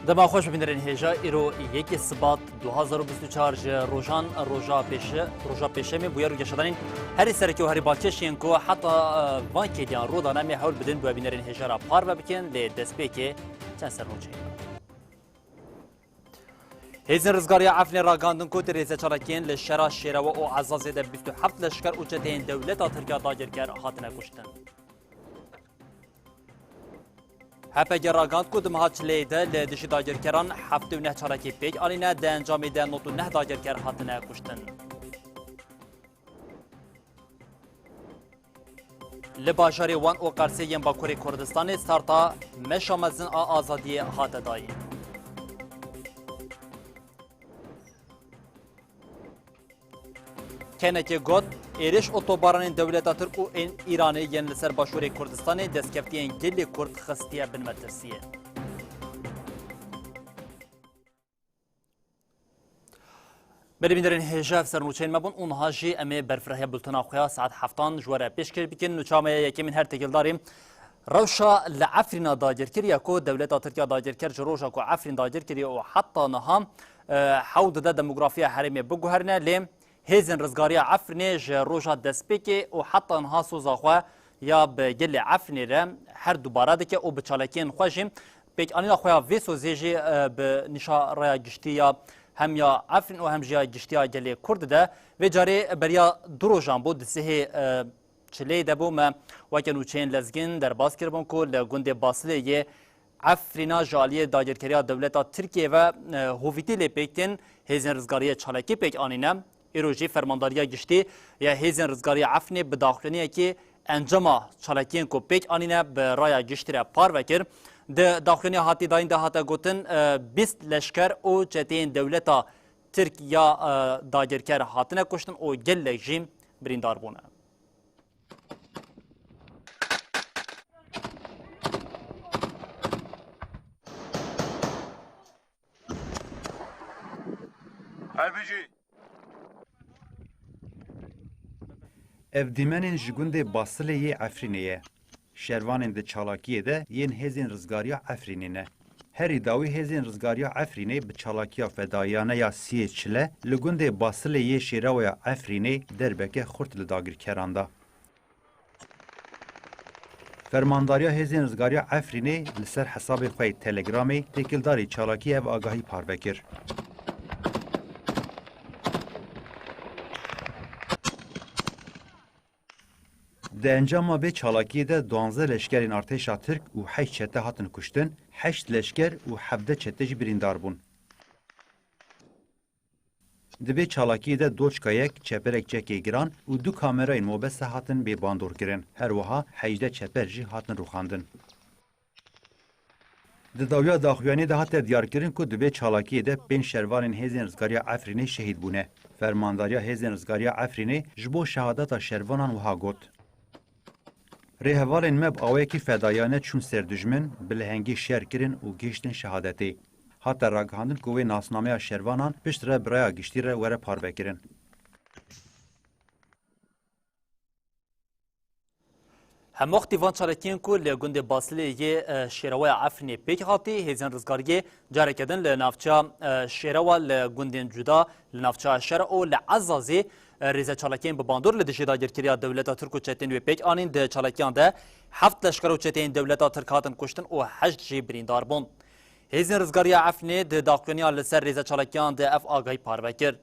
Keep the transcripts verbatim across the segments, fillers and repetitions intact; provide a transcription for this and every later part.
Dema xweş bibînerên hêja, îro yekê Sibat du hazar û bîst û çar ji rojan roja pêşe, roja pêşemê bûyer û geşedanên herî sereke û herî balkêş yên ku heta, e, van kêliyan rû dane, em ê hewl bidin bi we bînerên hêja re parve bikin, lê destpêkê çend sernûçeyên. Hêzên Rizgariya Efrînê ragandin ku di rêzeçalakiyên li şera Şêrewe û Ezazê de bîst û heft leşker û çeteyên dewleta Tirk ya dagirker hatine kuştin. H P G ragand ku di meha çileyê de li dijî dagirkeran heftê û neh çalakî pêk anîne, di encamê de nod û neh dagirker hatine kuştin. Li bajarê Wan û Qersê yên Bakurê Kurdistanê starta Meşa Mezin a Azadiyê hate dayîn. Kenekê got, êrîş otobaranên dewleta Tirk û ên Îranê yên li ser başûrê Kurdistanê destkeftiyên gelê Kurd xistiye bin metirsiyê. Belê bînerên hêja, ev ser nûçeyên me bûn û niha jî em ê berfirehya bultena xwe ya saet heftan ji we re pêşkêş bikin. Nûça me ya yekemîn her têkildarî rewşa li Efrîna dagirkirî ya ku dewleta Tirk ya dagirker ji roja ku Efrîn dagir kiriye û heta niha, e, hewl dide demografiya herêmê biguherîne, lê Hêzên Rizgariya Efrînê ji roja destpêkê û heta niha soza xwe ya bi gelê Efrînê re her dubare dike û bi çalakiyên xwe jî pêkanîna xwe ya vê sozê jî, e, bi nîşa raya giştî ya hem ya Efrîn û hem jî ya giştî ya gelê Kurd dide. Vê carê beriya du rojan bû, di sihê, e, çileyê de bû. Me weke nûçeyên lezgîn derbas kiribûn ku li gundê Basilê yê Efrîna ji aliyê dagirkeriya dewleta Tirkiyê ve, e, hovîtî lê pêk tên, hêzên rizgariyê çalakî pêk anîne. Îro jî Fermandariya Giştî ya Hêzên Rizgariya Efrînê bi daxuyaniyekî encama çalakiyên ku pêk anîne bi raya giştî re parve kir. Di daxuyaniya hatî dayîn de hate gotin, e, bîst leşker û çeteyên dewleta Tirk ya, e, dagirker hatine kuştin û gelek jî birîndar bûne. Ev dîmenên ji gundê Basilê yê Efrînê ye. Şervanên di çalakiyê de yên Hêzên Rizgariya Efrînê ne. Herî dawî Hêzên Rizgariya Efrînê bi çalakiya fedayiyane ya siyê çile li gundê Basilê yê Şêreweya Efrînê derbeke xurt li dagirkeran da. Fermandariya Hêzên Rizgariya Efrînê li ser hesabê xwe yê Telegramê têkildarî çalakiyê ev agahî parve kir. Di encama vê çalakiyê de duwazdeh leşkerên artêşa Tirk û heşt çete hatin kuştin, heşt leşker û hevdeh çete jî birîndar bûn. Di vê çalakiyê de doçka yek, çeperek çekê giran û du kamerayên mobese hatin bê bandorkirin. Her wiha hejdeh çeper jî hatin rûxandin. Di dawiya daxuyaniyê de hate diyarkirin ku di vê çalakiyê de pênc şervanên Hêzên Rizgariya Efrînê şehîd bûne. Fermandariya Hêzên Rizgariya Efrînê ji bo şehadeta şervanan wiha got, Rêhevalên me bi awayekî fedayane çûn ser dijmin, bi lehengî şer kirin û gihiştin şehadetê. Hate ragihandin ku wê nasnameya şervanan piştre bi raya giştî re were parvekirin. Hemwextî van çalakiyên ku li gundê Basilê yê, e, Şêreweya Efrînê pêk hatî, hêzên rizgariyê careke din li navçeya, e, Şêrewa, li gundên cuda, li navçeya Şer û li Ezazê, e, rêze çalakiyên bi bandor li dijî dagirkeriya dewleta Tirk û çetên wê pêk anîn. Di çalakiyan de heft leşker û çeteyên dewleta Tirk hatin kuştin û heşt jî birîndar bûn. Hêzên rizgariya Efrînê di daxuyaniya li ser rêze çalakiyan de ev agahî parve kir.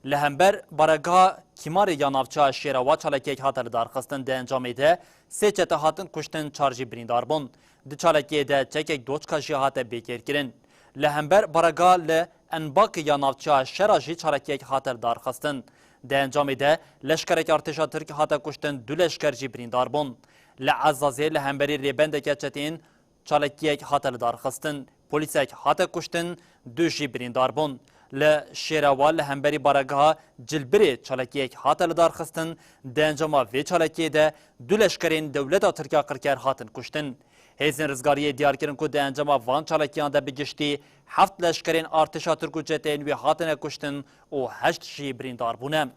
Li hember baregeha Kîmarê ya navçeya Şêrewa çalakiyek hate lidarxistin, di encamê de sê çete hatin kuştin, çar jî birîndar bûn. Di çalakiyê de çekek doçka jî hate bêkêrkirin. Li hember baregeha li Enbakê ya navçeya Şera jî çalakiyek hate lidarxistin. Di encamê de leşkerek artêşa Tirk hate kuştin, du leşker jî birîndar bûn. Li Ezazê li hemberî rêbendeke çeteyên çalakiyek hate lidarxistin, polîsek hate kuştin, du jî birîndar bûn. Li Şêrewa li hemberî baregeha Cilbirê çalakiyek hate lidarxistin, di encama vê çalakiyê de du leşkerên dewleta Tirk ya qirker hatin kuştin. Hêzên rizgariyê diyar kirin ku di encama van çalakiyan de bi giştî heft leşkerên artêşa Tirk û çeteyên wê hatine kuştin û heşt jî birîndar bûne.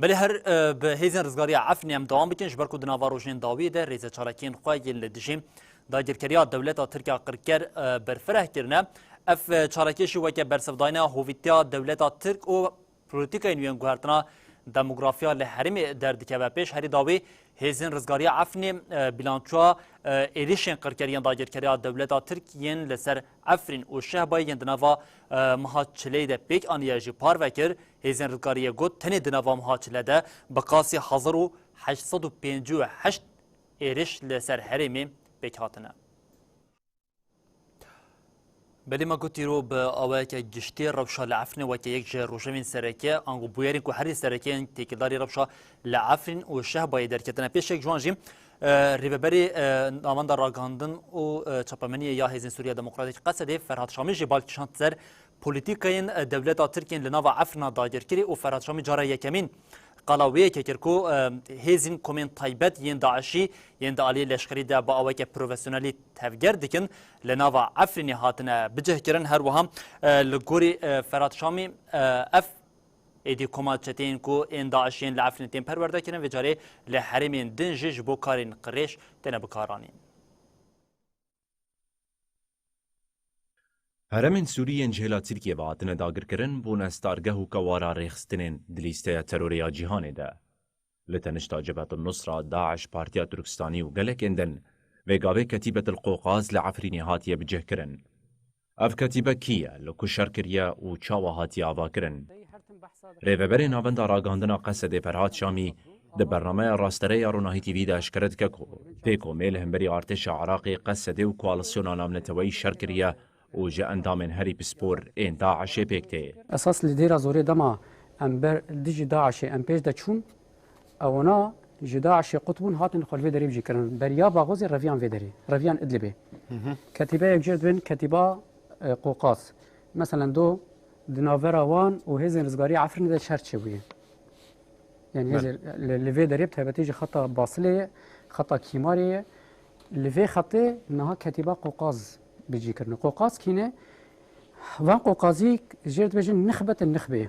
Belê her, e, bi hêzên rizgariya Efrînê em dewam bikin, ji ber ku di nava rojên dawiyê de rêzeçarekiyên xwe yên li dijî dagirkeriya dewleta Tirk ya qirker, e, berfireh kirine. Ev, e, çarekê jî weke bersivdayîna hovîtiya dewleta Tirk û polîtîkayên wê yên guhertina demografiya li herêmê derdikeve pêş. Herî dawî hêzên rizgariya Efrînê, e, bilançoya, e, êrişên qirker yên dagirkeriya dewleta Tirk yên li ser Efrîn û Şehbayê yên di nava, e, meha çileyê de pêk aniye jî parve kir. Hêzên rizgariyê got, tenê di nava meha çile de bi qasî hezar û heşt sed û pêncî û heşt êriş li ser herêmê pêk hatine. Belê me got, îro bi awayeke giştî rewşa li Efrînê weke yek ji rojevên sereke, ango bûyerên ku herî sereke yên têkildarî rewşa li Efrîn û Şehbayê derketine. Pêşek ji wan jî, e, rêveberê, e, Navenda Ragihandin û, e, Çapemeniyê ya Hêzên Sûriya Demokratîk, Qesedê, Ferhat Şamî jî bal kişand ser polîtîkayên, e, dewleta Tirk yên li nava Efrîna dagirkirî û Ferhat Şamî cara yekemîn qala wê yekê kir ku, e, hêzên komên taybet yên DAIŞî yên di aliyê leşkerî de bi aweke profesyonelî tevger dikin, li nava Efrînê hatine bicihkirin. Her wiha, e, li gorî, e, Ferhat Şamî, e, ev êdî koma çeteyên ku ên DAIŞî yên li Efrînê tên perwerdekirin, vê carê li herêmên din jî ji bo karên qirêj têne bikaranîn. Herêmên Sûrî yên ji hêla Tirkiyê ve hatine dagirkirin, bûne stargeh û kewara rêxistinên di lîsteya terorê ya cîhanê de. Li tenişta Cebhetul Nusra, DAIŞ, Partiya Turkistanî û gelekên din, vê gavê Ketîbetil Qoqaz li Efrînê hatiye bicihkirin. Ev ketîbe kî ye, li ku şer kiriye û çawa hatiye avakirin? Rêveberê Navenda Ragihandina Qesedê Ferhat Şamî di bernameya Rasterê ya Ronahî T V de eşkere dike ku pê komê li hemberî artêşa Iraqê, Qesedê û koalîsyona navneteweyî şer kiriye û ji endamên herî pispor ên DAIŞê pêk tê. Esas li dêra zorê dema em ber dijî DAIŞê em pêş de çûn, ewana ji DAIŞê qut bûn, hatin xwe li vê derê bicî kirin. Beriya Baxozê reviyan vê derê, reviyan Idlibê. Ketîbeyek jê dibên Ketîba, e, Qoqaz. Meselen do di navbera wan û hêzên rizgarî Efrînê de şer çêbûye. Yani Belê. Hêzên li, li vê derê bi taybetî jî xeta Basilê ye, xeta Kîmarê ye. Li vê xetê niha Ketîba Qoqaz bicî kirine. Qoqaz kî ne? Van Qoqazî jê dibêjin nixbete nixbê.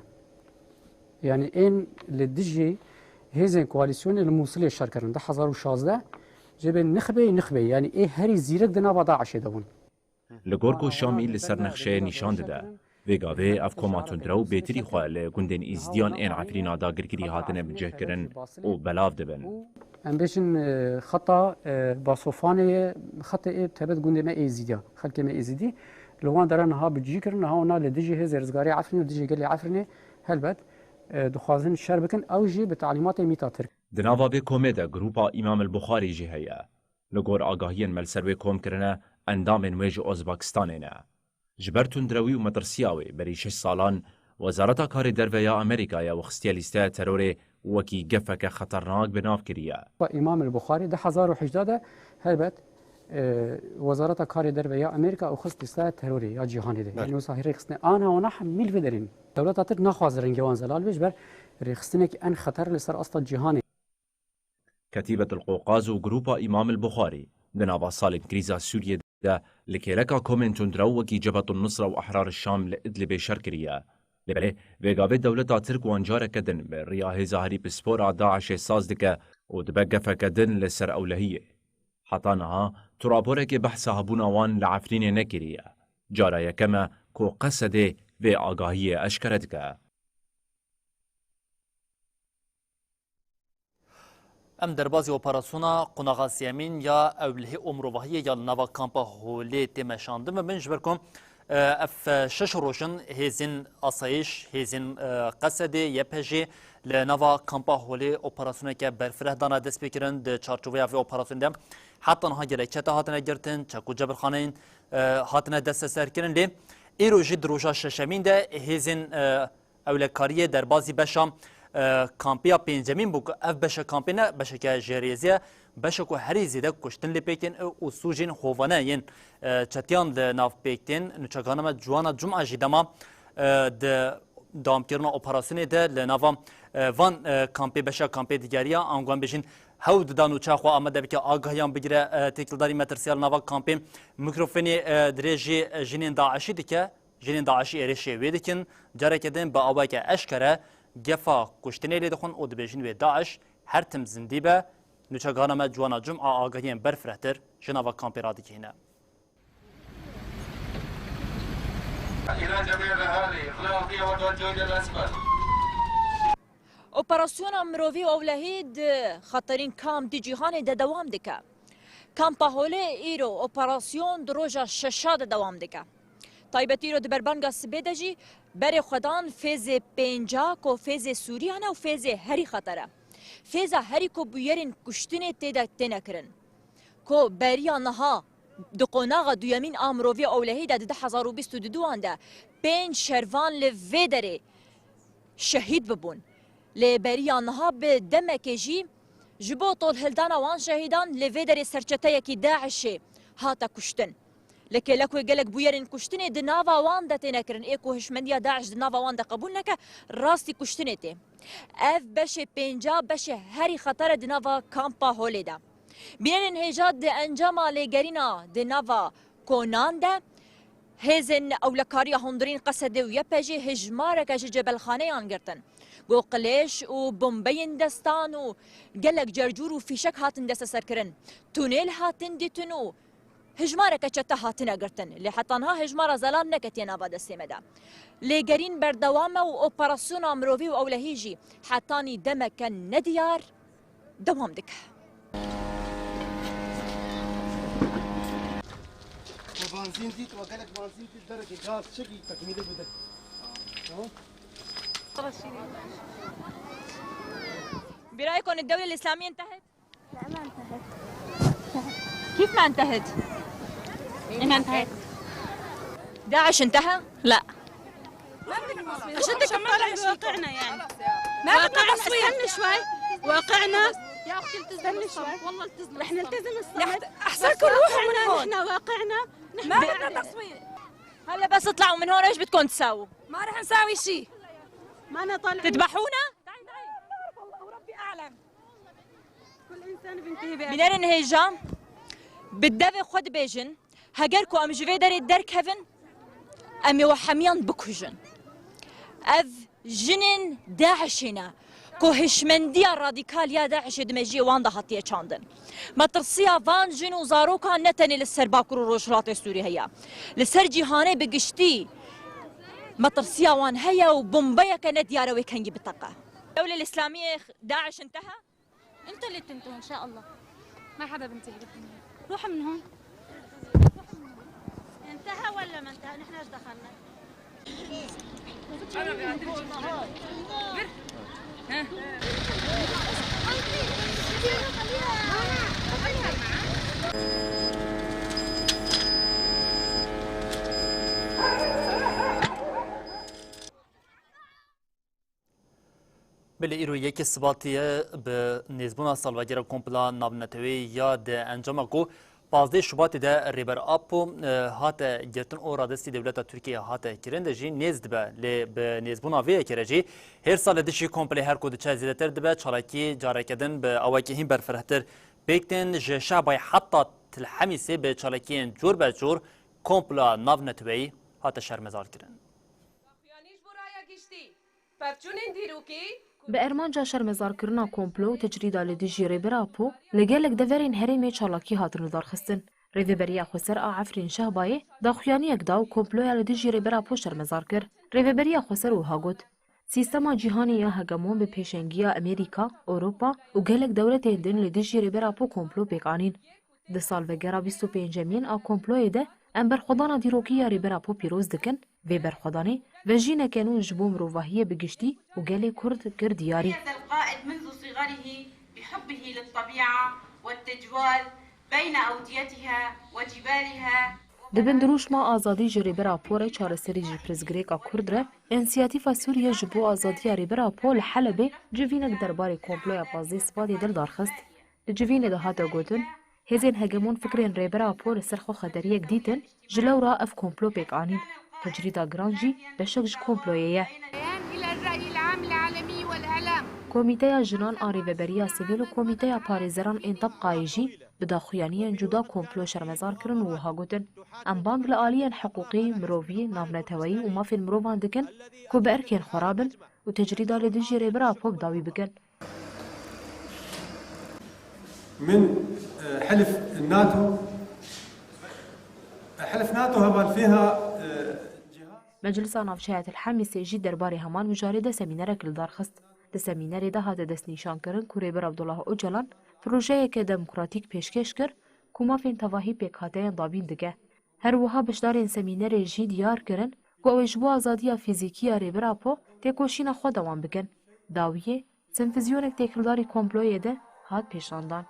Yani ên li dijî hêzên koalîsyonê li Mûsilê şer kirin. Du hezar û şazdeh jê bên nixbeyê nixbeyê. Yani ê herî zîrek di nava DAIŞê de bûn. Li gor ku Şamî li ser nexşeyê nîşan dide, vê gavê ev koma tundrew bêtirî xwe li gundên Îzdiyan ên Efrîna dagirkirî hatine bicihkirin û belav dibin. Em bêjin, e, xeta, e, Basofanê ye, xetê ê tebet gundê me Êzîdiya, xelkê me Êzîdî. Li wan dera niha bicî kirin, niha wana li dijî hêzê rizgarê Efrînê û dijî gelê Efrînê helbet, e, dixwazin şer bikin, ew jî bi talîmatê mîta Tirk. Di nava vê komê de Grupa Îmam el Buxarî jî heye. Li gor agahiyên me li ser wê kom kirine, endamên wê ji Ozbekistanê ne. Ji ber tundrewî û metirsiya wê, berî şeş salan Wezareta Karê Derve ya Amerîkayê ew xistiye lîsteya terorê û wekî gefeke xeternak bi nav kiriye. Îmam el Buxarî du hezar û hejdeh de helbet, e, Wezareta Karê Derve ya Amerîka ew xist lîsteya terorê ya cîhanê de. Belê. Yani wisa rêxistinê ana wana hemî li vê derê ne. Dewleta Tirk naxwaze rengê wan zelal be, ji ber rêxistinekî en xeter li ser asta cîhanê. Ketîbetul Qoqaz û Grupa Îmam el Buxarî di nava salên krîza Sûriyê de li kêleka komên tundrew wekî Cebhetul Nusra û Ehrar Şam li Idlibê şer kiriye. Lê belê vê gavê dewleta Tirk wan careke din bi riya hêza herî pispor a DAIŞê saz dike û dibe gefeke din li ser ewlehiyê. Heta niha tu raporekê behsa hebûna wan li Efrînê nekiriye. Cara yekem e ku Qesedê vê agahiyê eşkere dike. Em derbazî operasyona qonaxa sêyemîn ya ewlehî û mirovahiyê ya li nava kampa Holê tê meşandin bibin, ji ber ku, e, ev şeş roj in hêzên asayîş, hêzên, e, Qesedê, Y P G, li nava kampa Holê operasyoneke berfireh dana destpêkirin. Di çarçoveya vê operasyonê de heta niha gelek çete hatine girtin, çek û cebirxaneyên, e, hatine desteserkirin. Lê îro jî di roja şeşemîn de hêzên, e, ewlekariyê derbazî beşa, e, kampê ya pêncemîn bû ku ev beşe kampê ne beşeke jêrêzî ye, beşe ku herî zêde kuştin lê pêk tên û sûcên hovane yên, e, çetiyan li nav pêk tên. Nûçegana me Ciwana Cuma jî dema, e, di dewamkirina operasyonê de li nava, e, van, e, kampê beşa kampê digeriya, ango em bêjin hewl dida nûçeya xwe amade bike, agahiyan bigire, e, têkildarî metirsiya li nava kampê. Mikrofonê, e, dirêjî, e, jinên DAIŞî dike. Jinên DAIŞî êrişê wê dikin, careke din bi awayeke eşkere gefa kuştinê lê dixwin û dibêjin wê DAIŞ her tim zindî be. Nûçegihana me Ciwana Cuma agahiyên berfirehtir ji nava kampê radigihîne. Operasyona mirovî û ewlehî di xeterîn kam di cîhanê de dewam dike. Kampa Holê îro operasyon di roja şeşa de dewam dike. Taybet îro di berbanga sibê de jî berê xwedan fêzê pênca ku fêzê Sûriyan e û fêzê herî xeter e. Fêza herî ku bûyerên kuştinê tê de têne kirin. Ku beriya niha di qonaxa duyemîn a mirovî ewlehî de di du hezar û bîst û duduan de pênc şervan li vê derê şehîd bibûn. Lê beriya niha bi demekê jî ji bo tolhildana wan şehîdan li vê derê serçeteyekî DAIŞê hate kuştin. Li kêlek wê gelek bûyerên kuştinê di nava wan de têne kirin. Ê ku hişmendiya DAIŞ di nava wan de qebûl neke, rastî kuştinê tê. Ev beşê pênca beşê herî xeter e di nava kampa Holê de. Bînerên hêja di encama lêgerîna di nava konan de hêzên ewlekariya hundirîn Qesedê û YPJ'ê hejmareke ji cebelxaneyan girtin. Ku qilêş û bombeyên destan û gelek cercûr û fîşek hatin desteserkirin. Tunêl hatin dîtin û hejmareke çete hatine girtin. Lê heta niha hejmara zelal neketiye nava destê me de. Lêgerîn berdewam e û operasyona mirovî û ewlehî jî hetanî demeke nediyar dewam dike. We benzîn dît, we gelek benzîn dît, derekê gaz çekî tekmîlî bide. Tamam. برأيكم الدولة الإسلامية انتهت؟ لا، ما انتهت. كيف ما انتهت؟ ما انتهت. داعش انتهى؟ لا. عشان تكمل واقعنا يعني. ما بدنا واقعنا، تصوير. استنى شوي. واقعنا. يا أختي، التزمي الصمت. والله التزمي الصمت. رح نلتزم الصمت. نحت-، أحسنكم، روحوا من هون. نحن واقعنا. ما بدنا تصوير. هلا بس اطلعوا من هون، إيش بدكم تساووا؟ ما رح نساوي شي. ما أنا طالع. تذبحونا؟ تعي، تعي. والله وربي أعلم. كل إنسان بينتهي بأجله. Bînerên hêja, bi devê xwe dibêjin, heger ku em ji vê derê derkevin, em ê we hemiyan bikujin. Ev jinên DAIŞê ne, ku hişmendiya radîkal ya DAIŞê di mejiyê wan de hatiye çandin. Metirsiya van jin û zarokan ne tenê li ser Bakur û Rojhilatê Sûrî heye. Li ser cîhanê bi giştî metirsiya wan heye û bombeyeke nediyar e wê kengî biteqe. Dewle Îslamiyê DAIŞ intiha? انت اللي تنتهوا ان شاء الله. ما حدا بنتهي بالدنيا. روح من هون. انتهى ولا ما انتهى؟ نحن ايش دخلنا؟ Belê îro yekê Sibatê ye, bi nêzbûna salvegera kompla navneteweyî ya di encama ku pazdeh Şubatê de Rêber Apo, e, hate girtin û radestî dewleta Tirkiyeyê hate kirin de jî nêz dibe. Lê bi nêzbûna vê yekê re jî hêrsa li dijî komplê her ku diçe zêdetir dibe, çalakî careke din bi awakî hîn berfirehtir pêk tên. Ji Şehbayê heta Til Hemîsê bi çalakiyên cor be cor kompla navneteweyî hate şermezar kirin. Daxuyanî ji bo raya giştî, pevçûnên dîrokî. Bi armanca şermezarkirina komplo û tecrîda li dijî Rêber Apo, li gelek deverên herêmê çalakî hatin lidarxistin. Rêveberiya Xweser a Efrîn Şehbayê daxuyaniyek da û komploya li dijî Rêber Apo şermezar kir. Rêveberiya Xweser wiha got, Sîstema cîhanî ya hegemon bi pêşengiya Amerîka, Ewropa û gelek dewletên din li dijî Rêber Apo komplo pêk anîn. Di salvegera bîst û pêncemîn a komployê de em berxwedana dîrokî ya Rêber Apo pîroz dikin. Vê berxwedanê vejîneke nû ji bo mirovahiyê bi giştî û gelê Kurd kir diyarî. تميز القائد منذ صغره بحبه للطبيعة والتجوال بين أوديتها وجبالها. Di bin dirûşma azadî ji Rêber Apo re çareserî ji pirsgirêka Kurd re, Însiyatîfa Sûriye ji bo Azadiya Rêber Apo li Helebê civînek derbarê komploya pazdeh Sibatê de lidarxist. Di civînê de hate gotin, hêzên hegemon fikrên Rêber Apo li ser xwe xeteriyek dîtin, ji lewra ev komplo pêk anîn. Tecrîda giran jî beşek ji komployê ye. Komîteya Jinan a Rêveberiya Sivîl û Komîteya Parêzeran ên Tebqayê jî bi daxuyaniyên cuda komplo şermezar kirin û wiha gotin, Em bang li aliyên hiqûqî, mirovî, navneteweyî û mafên mirovan dikin ku bi erkên xwe rabin û tecrîda li dijî Rêber Apo bi dawî bikin. من، e, حلف ناتو، حلف ناتو هبل فيها، e, جهاز. Meclisa Navçeya Til Hemîsê jî derbarê heman mijarê de semînerek li dar xist. Di semînerê de hate destnîşankirin ku Rêber Abdullah Ocalan projeyeke demokratîk pêşkêş kir ku mafên tevahî pêkhateyan dabîn dike. Her wiha beşdarên semînerê jî diyar kirin ku ew ê ji bo azadiya fîzîkî ya Rêber Apo têkoşîna xwe dewam bikin. Dawiyê, senfizyonek têkildarî komployê de hat pêşandan.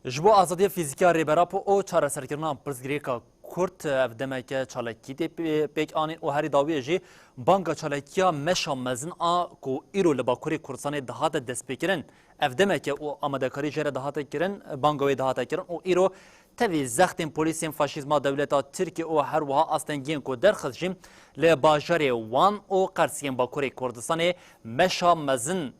Ji bo azadiya fîzîkî ya Rêber Apo û çareserkirina pirsgirêka Kurd, ev demeke çalakî tê pê-, pêk anîn û herî dawiyê jî banga çalakiya meşa mezin a ku îro li Bakurê Kurdistanê dihate destpêkirin. Ev demeke û amadekarî jê re dihate kirin, banga wê dihate kirin û îro tevî zextên polîsên faşîzma dewleta Tirkiyê û her wiha astengiyên ku derxist jî li bajarê Wan û Qersiyên Bakurê Kurdistanê meşa mezin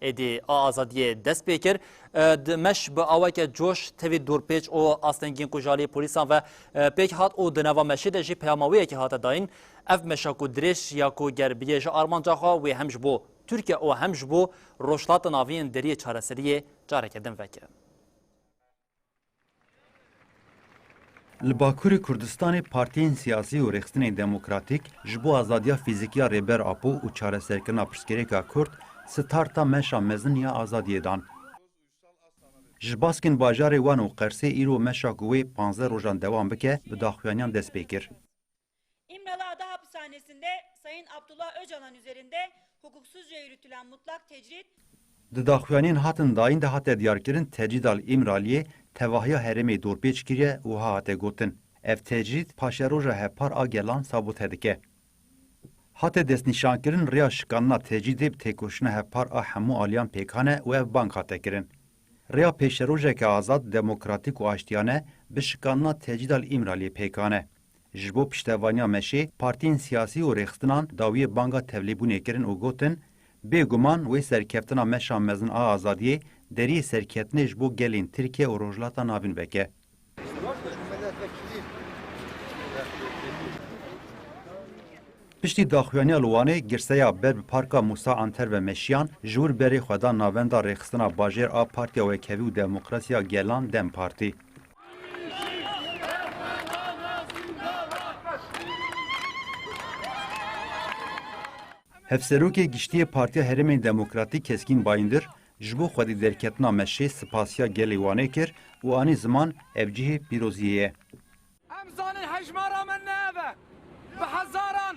êdî a azadiyê dest pê kir. E, di meş bi aweke coş tevî dorpêç û astengiyên ku ji alî polîsan ve, e, pêk hat û di nava meşê de jî peyama wê yekê hate dayîn. Ev meşa ku dirêj ya ku ger biyê ji armanca xwe wê hem ji bo Tirkiye û hem ji bo Rojhilata Navîn deriyê çareseriyê careke din veke. Li Bakurê Kurdistanê partiyên siyasî û rêxistinên demokratîk ji bo azadiya fîzîkî ya Rêber Apo û çareserkirina pirsgirêka Kurd starta meşa mezin ya azadiyê dan. Ji baskên bajarê Wan û Qersê îro meşa ku wê panzdeh rojan dewam bike, bi daxuyaniyan dest pê kir. İmralı Ada Hapishanesi'nde Sayın Abdullah Öcalan üzerinde hukuksuzca yürütülen mutlak tecrit, Di daxuyaniyên hatin dayîn de hate diyarkirin, Tecrîd al-Îmraliyê tevahiya herêmê dorpêç kiriye û wiha hate gotin, ev tecrîd paşeroja hevpar a gelan sabote dike. Hate destnîşankirin, rêya şikandina tecrîdê bi têkoşîna hevpar a hemû aliyan pêkan e û ev bang hate kirin. Rêya pêşerojeke azad, demokratîk û aştiyane bi şikandina Tecrîd al-Îmraliyê pêkan e. Ji bo piştevaniya meşê, partiyên siyasî û rêxistinan dawiyê banga tevlîbûnê kirin û gotin, bêguman wê serkeftina meşa mezin a azadiyê deriyê serkeftinê ji bo gelên Tirkiye û Rojhilata Navîn veke. Piştî daxuyaniya li Wanê, girseya ber bi Parka Musa Anter ve meşiyan, ji wir berê xwe da navenda rêxistina bajêr a Partiya Wekhevî û Demokrasiya Gelan, dem Partî. Hevserokê Giştî yê Partiya Herêmên Demokratîk Keskîn Bayindir ji bo xwedî derketina meşê spasiya gelê Wanê kir û anî ziman ev cihê pîroziyê ye. Em zanin hejmara me ne ev e. Bi hezaran,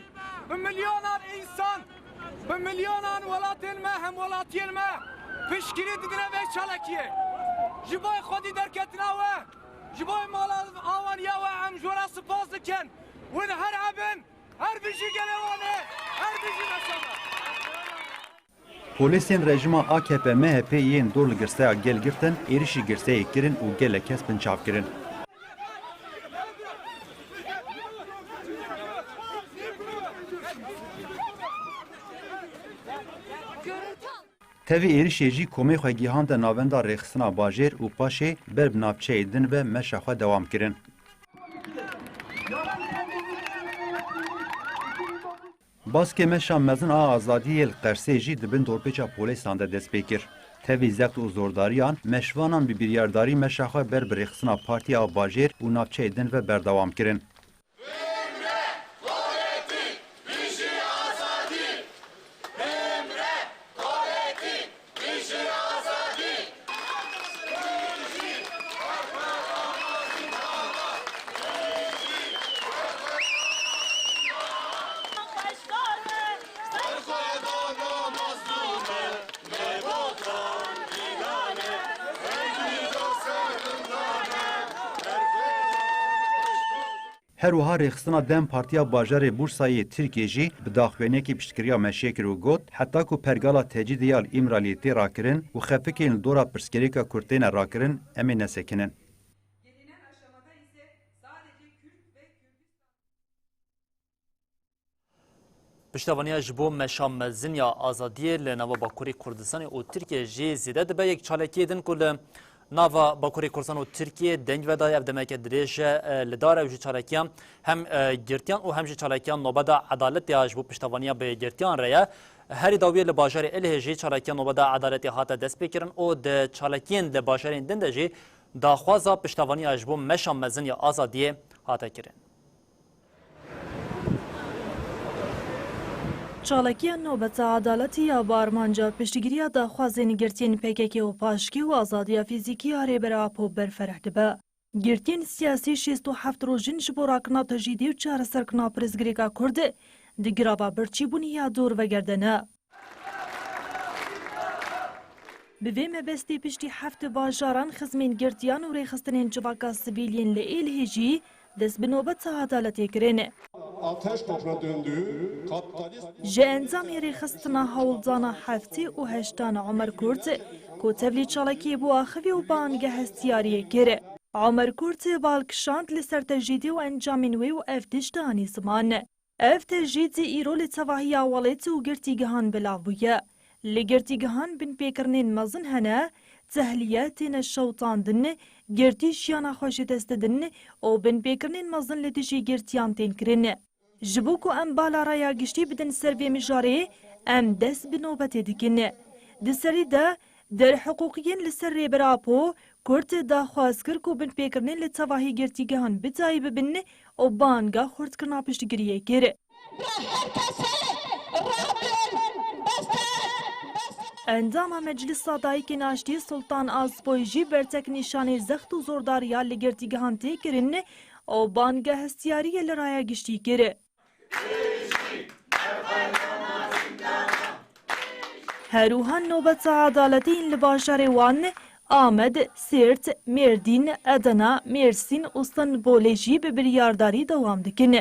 bi milyonan însan, bi milyonan welatên me, hemwelatiyên me piştgirî didine vê çalakiyê. Ji bo xwedî derketina we, ji bo mala awaniya we em ji we re spas dikin. Win her hebin, her bijî gelê Wanê, her bijî meşa me. Polîsên rejîma A K P M H P yên dor li girseya gel girtin, êrişî girseyê kirin û gelek kes binçav kirin. Tevî êrişê jî komê xwe gihande navenda rêxistina bajêr û paşê ber bi navçeyê din ve meşa xwe dewam kirin. Baskê meşa mezin a azadiyê yê li Qersê jî di bin dorpêça polîsan de dest pê kir. Tevî zext û zordariyan, meşvanan bi biryardarî meşa xwe ber bi rêxistina partî a bajêr û navçeyê din ve berdewam kirin. Her wiha rêxistina dem Partiya Bajarê Bursayê yê Tirkiyê jî bi daxuyaniyekê piştgiriya meşê kir û got, heta ku pergala tecrîdê ya li Îmraliyê tê rakirin û xefikên li dora pirsgirêka Kurd têne rakirin, em ê nesekinin. Gelinen aşamada ise sadece Kürt ve Kürdistan Piştevaniya ji bo meşa mezin ya azadiyê li nava Bakurê Kurdistanê û Tirkiyê jî zêde dibe. Yek çalakiyê din ku li nava Bakurê Kurdistan û Tirkiyê deng vedaye, ev demeke dirêj e, e, li dar e û ji çalakiya hem, e, girtiyan û hem jî çalakiya nobeda edaletê ya ji bo piştevaniya bi girtiyan re ye. Herî dawiyê li bajarê Êlihê jî çalakiya nobeda edaletê hate destpêkirin û di çalakiyên li bajarên din de jî daxwaza piştevaniya ji bo meşa mezin ya azadiyê hate kirin. Çalakiya nobeta edaletî ya bi armanca piştgiriya daxwazên girtiyên P K K û paşkê û azadiya fîzîkî ya Rêber Apo berfereh dibe. Girtiyên siyasî şêst û heft rojin ji bo rakirina tecrîdê û çareserkirina pirsgirêka Kurd di girava birçîbûnê ya dor vegerîne. Bi vê mebestê piştî heft bajaran xizmên girtiyan û rêxistinên civaka sivîl yên li Êlihê jî dest bi nobeta edaletê kirin. Ateş kopruna döndü. Kapitalist Ji encamê rêxistina hewldana heftê û heştan Omer Kurt, ku tevlî çalakiyê bû axivî û banga hestiyariyê kir. Omer Kurt bal kişand li ser tecrîdê û encamên wê û ev tişt anî ziman. Ev tecrîd îro li tevahiya welêt û girtîgehan belav bûye. Li girtîgehan binpêkirinên mezin hene, tehliye têne şewitandin, girtî jiyana xwe ji dest didin û binpêkirinên mezin li dijî girtiyan tên kirin. Ji bo ku em bala raya giştî bidin ser vê mijarê, em dest bi nobetê dikin. Di serî de, derhiqûqiyên li ser Rêber Apo, Kurt daxwaz kir ku binpêkirinên li tevahî girtîgehan bi dayî bibin û banga xurtkirina piştgiriyê kir. Endama Meclisa Dayikên Aştî Sultan Azpoy jî bertek nîşanê zext û zordariya li girtîgehan tê kirin û banga hestiyariyê li raya giştî kir. Her wiha nobeta edaletê yên li bajarê Wan, Amed, Sêrt, Mêrdîn, Edena, Mêrsîn û Stenbolê jî bi biryardarî dewam dikin.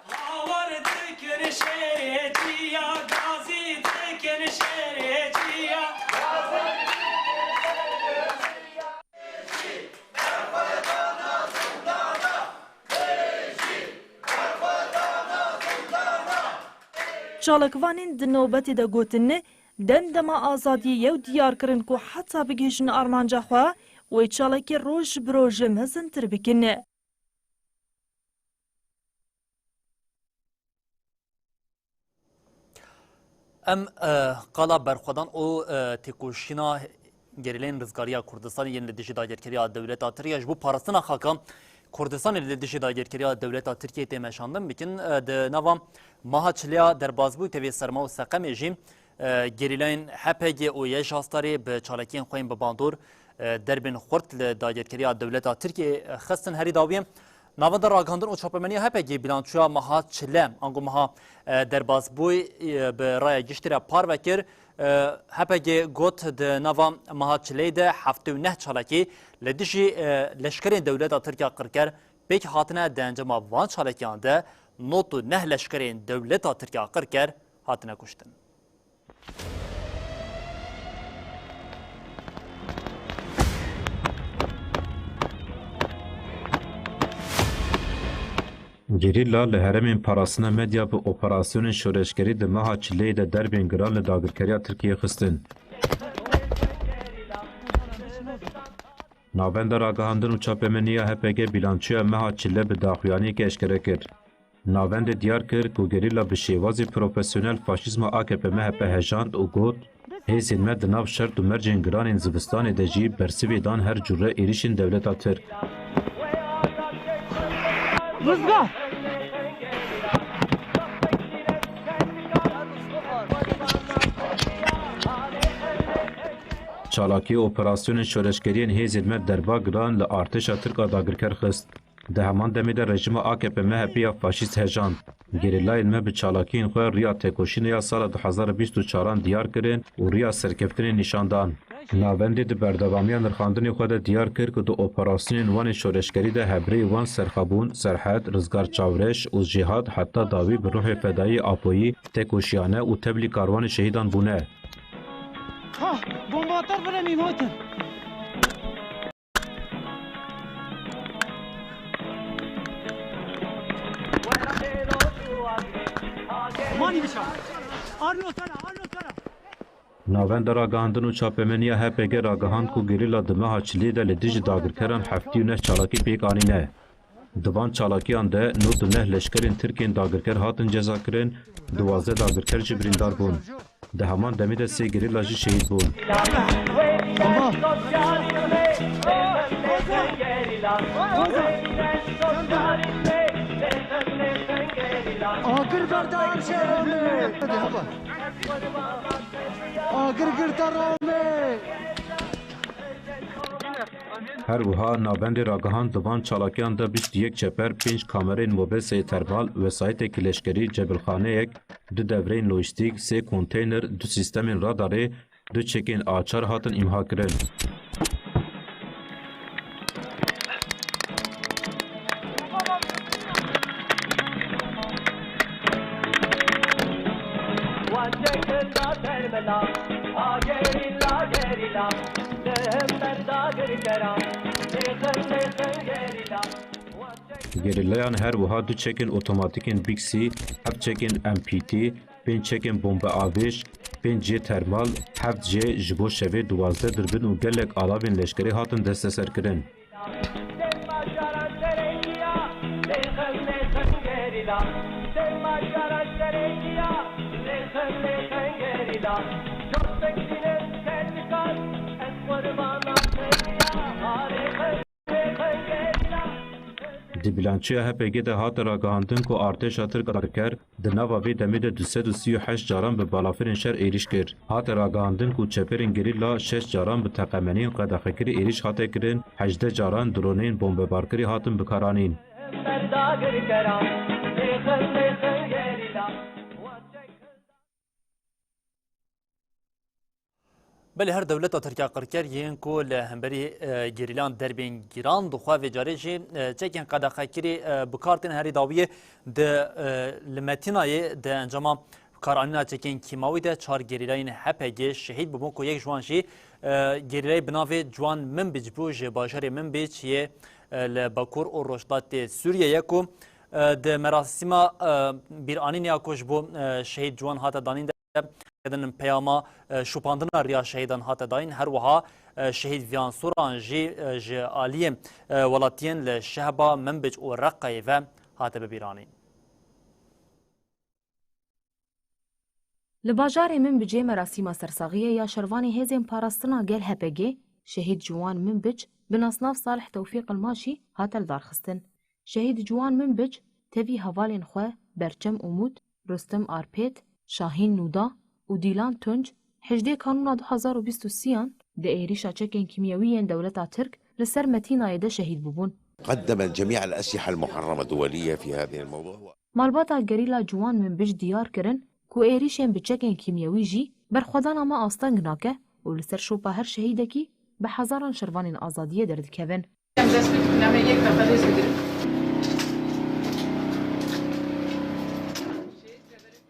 Hawar dikin şêrê ciya, gazî dikin şêrê ciya. Çalakvanên di nobetê de gotin, dem dema azadiyê ye û diyar kirin ku heta bigihîjin armanca xwe, wê çalakî roj bi roj mezintir bikin. Em, e, qala berxwedan û, e, têkoşîna gerîleyên Rizgariya Kurdistanê yên li dijî dagirkeriya dewleta Tirkiye ji bo parastina xaka Kurdistanê li dijî dagirkeriya dewleta Tirkiye tê meşandin bikin. E, di nava meha çilê ya derbasbûyî tevî Serma û Seqemê jî, e, gerîlayên H P G û Y J A starê bi çalakiyên xwe yên bi bandor, e, derbên xurt li dagirkeriya dewleta Tirkiyê, e, xistin. Herî dawiyê, navenda ragihandin û çapemeniya H P G bilançoya meha çile, ango meha, e, derbasbûyî, e, bi raya giştî re parve kir. E, H P G got, di nava meha çileyê de heftê û neh çalakî li dijî, e, leşkerên dewleta Tirkiya qirker pêk hatine, di encama van çalakiyan de nod û neh leşkerên dewleta Tirkiya qirker hatine kuştin. Gerîla li herêmên parastina medya bi operasyonên şoreşgerî di meha çileyê de derbên giran li dagirkeriya Tirkiyê xistin. Navenda Ragihandin û Çapemeniya H P G bilançoya meha çile bi daxuyaniyekê eşkere kir. Navendê diyar kir ku gerîla bi şêwazê profesyonel faşîzma A K P M H P hejand û got, hêzên me di nav şert û mercên giranên zivistanê de jî bersivê dan her cure êrişên dewleta Tirk. Rizgar! Çalakî operasyonên şoreşgeriyên hêzên me derba giran li artêşa Tirk a dagirker xist. Di heman demê de rejîma A K P M H P ya faşîst hejand. Gerîlayên me bi çalakiyên xwe riya têkoşînê ya sala du hazar û bîst û çaran diyar kirin û riya serkeftinê nîşan dan. Navendê di berdewamiya nirxandinê xwe de diyar kir ku di operasyonên wan ê şoreşgerî de hebrêyê wan Serxabûn, Serhed, Rizgar Çavreş û Jîhad heta dawî bi ruhê fedayî Apoyî têkoşiyane û tevlî karwanê şehîdan bûne. Ha, bomba atar bile mîmotin. Mani bişa. Arno sara, arno sara. Navenda Ragihandin û Çapemeniya H P G ragihand ku gerîla di meha çiliyê de li dijî dagirkeran heftî û neh çalakî pêk anîne. Di van çalakiyan de nod û neh leşkerên Tirk ên dagirker hatin cezakirin, duwazdeh dagirker jî birîndar bûn. Di heman demê de sê gerîla jî şehîd bûn. Agir berda her şey. Agir girta rame. Her wiha navendê ragihand di van çalakiyan de bîst û yek çeper, pênc kamereyên mobeseyê termal, wesayîtekî leşkerî, cebilxaneyek, du devreyên lojîstîk, sê konteyner, du sîstemên radarê, du çekên açar hatin îmha kirin. Gerîlayan her wiha du çekên otomatîkên Bixi, heft çekên M P T, pênc çekên bombeavêj, pênc jê termal, heft jê ji bo şevê, duwazdeh dirbin û gelek alavên leşkerî hatin desteserkirin. Di bilançoya H P G de hate ragihandin ku artêşa Tirk a dagirker di nava vê demê de du sed û sî û heşt caran bi balafirên şer êrîş kir. Hate ragihandin ku çeperên gerîla şeş caran bi teqemeniyên qedexekirî êrîş hate kirin, hejdeh caran droneyên bombebarkirî hatin bikaranîn. Belê her dewleta Tirk ya qirker yên ku li hemberî, e, gerîlan derbên giran dixwe, vê carê jî, e, çekên qedexekirî, e, bi kar tên. Herî dawiyê di, e, li Metînayê di encama karanîna çekên kîmawî de çar gerîlayên H P G şehîd bûbûn ku yek ji wan jî, e, gerîlayê bi navê Ciwan Minbic bû, ji bajarê Minbic yê, e, li bakur û rojhilatê Sûriyê ye ku, e, di merasîma, e, bîranînê ya ku ji bo, e, şehîd Ciwan hate danîn de kedin peyama, e, şopandina riya şehîdan hate dayîn. Her wiha, e, şehîd Viyan Soran jî, e, ji aliyê, e, welatiyên li Şehba, Minbic û Reqayê ve hate bibîranîn. Li bajarê Minbicê merasîma sersaxiyê ya şervanê Hêzên Parastina Gel H P G, şehîd Ciwan Minbic, bi nasnav Salih Tewfîq Ilmaşî hate lidarxistin. Şehîd Ciwan Minbic tevî hevalên xwe Berçem Umut, Rustem Arpêt, Şahîn Nûda û Dîlan Tunc hejdê Kanûna du hazar û bîst û sêyan di êrîşa çekên kîmyewî yên dewleta Tirk li ser Metînayê de şehîd bûbûn. قدمت جميع الأسلحة المحرمة الدولية في هذه الموضوع. Malbata gerîla Ciwan Minbic diyar kirin ku êrîşên bi çekên kîmyewî jî berxwedana me asteng nake û li ser şopa her şehîdekî bi hezaran şervanên azadiyê derdikevin.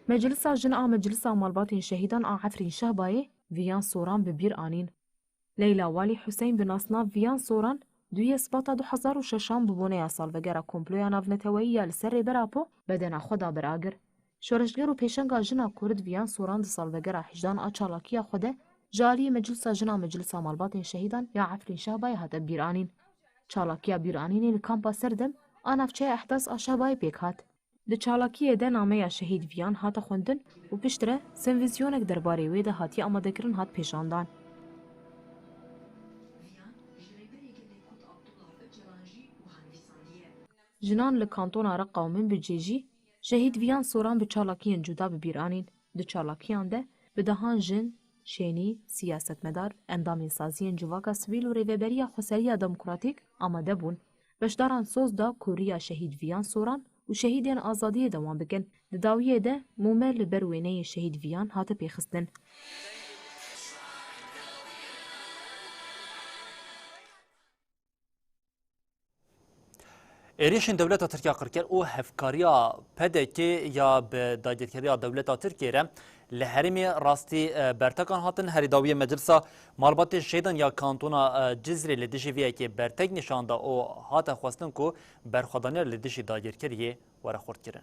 Meclisa Jin a Meclisa Malbatên Şehîdan a Efrîn Şehbayê Viyan Soran bi bîr anîn. Leyla Walî Huseyn bi nasnav Viyan Soran, duyê Sibata du hazar û şeşan bi boneya salvegera komploya navneteweyî ya li ser Rêber Apo bedena xwe da ber agir. Şoreşger û pêşenga jina Kurd Viyan Soran di salvegera hejdan a çalakiya xwe de ji aliyê Meclisa Jin a Meclisa Malbatên Şehîdan ya Efrîn Şehbayê hate bîranîn. Çalakiya bîranînê li kampa Serdem a navçeya Ehdas a Şehbayê pêk hat. Di çalakiyê de nameya şehîd Viyan hate xwendin û piştre senvîzyonek derbarê wê de hatiye amadekirin hat pêşandan. Jinan li kantona Reqa û Minbicê jî şehîd Viyan Soran bi çalakiyên cuda bi bîr anîn. Di çalakiyan de bi dehan jin, şênî, siyasetmedar, endamên saziyên civaka sivîl û Rêveberiya Xweseriya Demokratîk amade bûn. Beşdaran soz da ku riya şehîd Viyan Soran û şehîdên azadiyê dewam bikin. Di dawiyê de mûme li ber wêneyê şehîd Viyan hate pêxistin. Êrişên dewleta Tirk ya qirker û hevkariya P D K ya bi dagirkeriya dewleta Tirkiyê re li herêmê rastî, e, bertekan hatin. Herî dawiyê Meclisa Malbatên Şehîdan ya Kantona, e, Cizrê li dijî vê yekê bertek nîşan da û hate xwestin ku berxwedaniya li dijî dagirkeriyê were xurtkirin.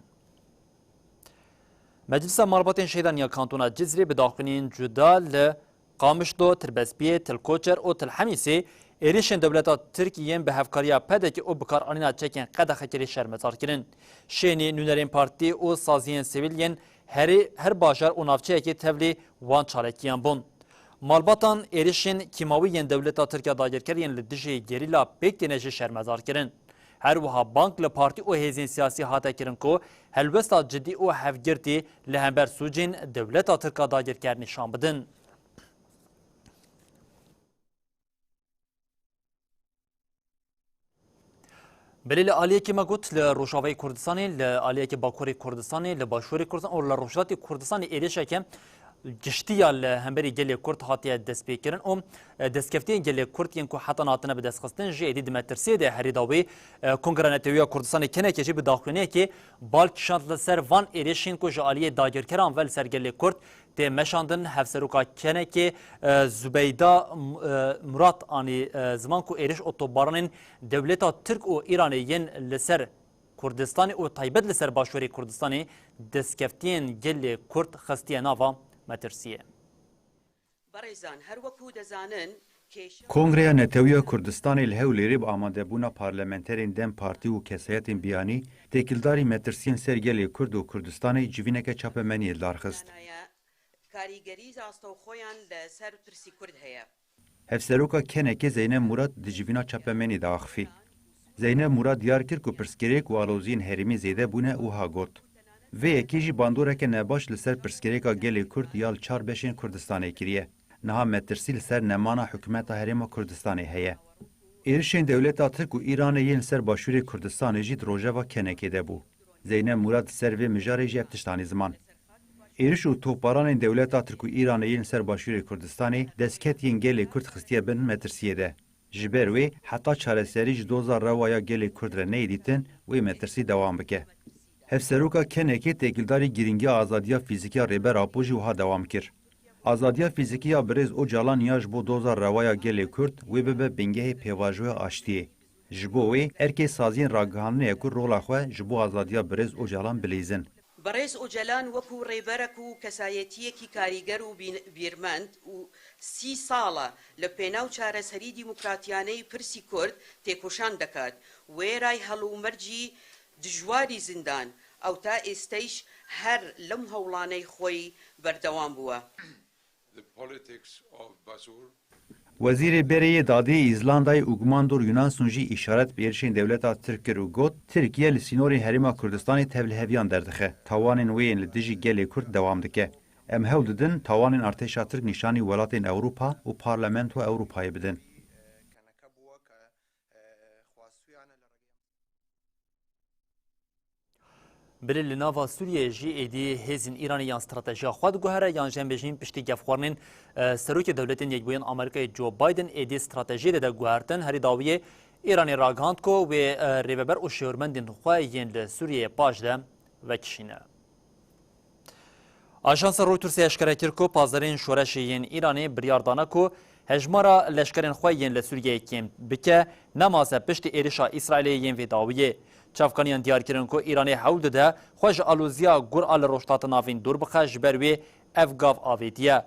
Meclisa Malbatên Şehîdan ya Kantona Cizrê bi daxuyaniyên cuda li Qamişlo, Tirbespiyê, Til Koçer û Til Hemîsê êrişên dewleta Tirk yên bi hevkariya P D K û bikaranîna çekên qedexekirî şermezar kirin. Şênî nûnerên partî û saziyên sivîl yên herî her bajar û navçeyekê tevlî wan çalekiyan bûn. Malbatan êrişên kîmawî yên dewleta Tirk ya dagirker yên li dijî gerîla pêk têne jî şermezar kirin. Her wiha bang li partî û hêzên siyasî hate kirin ku helwesta cidî û hevgirtî li hember sûcên dewleta Tirk a dagirker nîşan bidin. Belê li aliyekî me got, li Rojavayê Kurdistanê, li aliyekî Bakurê Kurdistanê, li Başûrê Kurdistanê û li Rojhilatê Kurdistanê êrişeke giştî ya li hemberî gelê Kurd hatiye destpêkirin û, e, destkeftiyên gelê Kurd yên ku heta niha hatine bidestxistin jî êdî di metirsiyê de. Herî dawî, e, Kongra Netewî ya Kurdistanê, KNKê jî bi daxuyaniyekê bal kişand li ser van êrişên ku ji aliyê dagirkeran ve li ser gelê Kurd tê meşandin. Hevseroka KNKê, e, Zubeyda M-, e, Murat anî, e, ziman ku êriş û topbaranên dewleta Tirk û Îranê yên li ser Kurdistanê û taybet li ser Başûrê Kurdistanê destkeftiyên gelê Kurd xistiye nava metirsiyê. Berêzan, her wekû dezanin, kêşa Kongreya Netewî ya Kurdistanê li Hewlêrê bi amadebûna parlamenterên DEM Partî û kesayetên biyanî têkildarî metirsiyên ser gelê Kurd û Kurdistanê civîneke çapemeniyê li dar xist. Karîgerî rastewxoyan li ser pirsî Kurd heye. Hevseroka KNKê Zeynep Murad di civîna çapemenî de axifî. Zeynep Murad diyar kir ku pirsgirêk û aloziyên herêmî zêde bûne û ha got, vê yekê jî bandoreke nebaş li ser pirsgirêka gelê Kurd ya li çar beşên Kurdistanê kiriye. Niha metirsî li ser nemana hikûmeta Herêma Kurdistanê heye. Êrişên dewleta Tirk û Îranê yên li ser Başûrê Kurdistanê jî di rojeva KNKê de bû. Zeynep Murad li ser vê mijarê jî ev tişt anî ziman. Êriş û topbaranên dewleta Tirk û Îranê yên li ser Başûrê Kurdistanê destket yên gelê Kurd xistiye bin metirsiyê de. Ji ber wê heta çareserî ji doza rewa ya gelê Kurd re neyê dîtin, wê metirsî dewam bike. Hevseroka KNKê têkildarî girîngiya azadiya fîzîkî ya Rêber Apo jî wiha dewam kir. Azadiya fîzîkî ya birêz Ocalan ya ji bo doza rewa ya gelê Kurd wê bibe bingehê pêvajoya aştiyê. Ji bo wê erkê saziyên ragihandinê ye ku rola xwe ji bo azadiya birêz Ocalan bilîzin. Birêz Ocalan wekû rêberek û kesayetiyekî karîger û bîn-, bîrmend û sî sal e li pênaw çareserî demokratiyaneyî pirsî Kurd têkoşan dikat. Wê rayhelûmercî dijwarî zindan ew ta êsteyş her lim hewlaney xweyî berdewam bûwe. The politics of Basur. Wezîrê Berê yê Dadê yê Îzlandayê Ugmandur Yunansson jî îşaret bi êrişên dewleta Tirk kir û got, Tirkiye li sînorên Herêma Kurdistanê tevliheviyan derdixe. Tawanên wê yên li dijî gelê Kurd dewam dike. Em hewl didin tawanên artêşa Tirk nîşanî welatên Ewropa û Parlamentoya Ewropayê bidin. Belê li nava Sûriyeyê jî êdî hêzên Îranê yan stratejiya xwe diguhere, yan jî em bêjin piştî gefxwarinên, e, Serokê Dewletên Yekbûyên Amerîkayê Joe Biden êdî stratejiyê de de guhertin. Herî dawiyê Îranê ragihand ku wê, e, rêveber û şêwirmendên xwe yên li Sûriyeyê paş de vekişîne. Ajansa Reutersê eşkere kir ku pazdehên şoreşê yên Îranê biryar dane ku hejmara leşkerên xwe yên li Sûriyeyê kêm bike, nemaze piştî êrişa Îsraîlê yên vê dawiyê. Çavkaniyan diyar kirin ku Îranê hewl dide xwe ji aloziya gur a li Rojhilata Navîn dûr bixe, ji ber wê ev gav avêtiye.